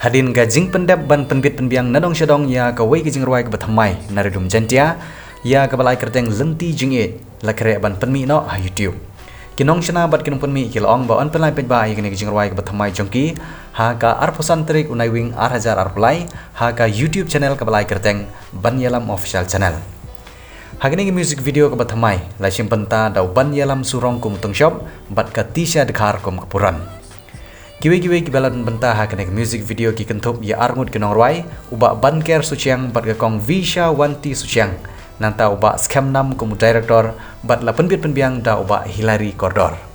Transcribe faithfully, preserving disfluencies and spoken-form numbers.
Hadien ka jingpyndep ban pynbit pynbiang na dong sha dong ïa kawei ka jingrwai kaba thymmai na Ri Lum Jaiñtia, ïa kaba la ai kyrteng Lynti Jingïeit, la khreh ban pynmih noh ha YouTube. Ki nongshna bad ki nongpynmih ki la ong ba yn pynlait paidbah ïa kane ka jingrwai kaba thymmai jong ki ha ka arphew san tarik u Naiwieng ar hajar arphew lai ha ka YouTube channel kaba la ai kyrteng Ban Ïalam Official Channel. Ha kane ka music video kaba thymmai la shim bynta da u Ban Ïalam Surong kum u tyngshop bad ka Tisha Dkhar kum ka Puran. Kiwei kiwei kiba la don bynta ha kane ka music video ki kynthup ïa arngut ki nongrwai, u Bah Banker Suchiang bad ka Kong Vishawanti Suchiang, nangta u Bah Skhem Nam kum u director, bad la pynbit pynbiang da u Bah Hilary Kordor.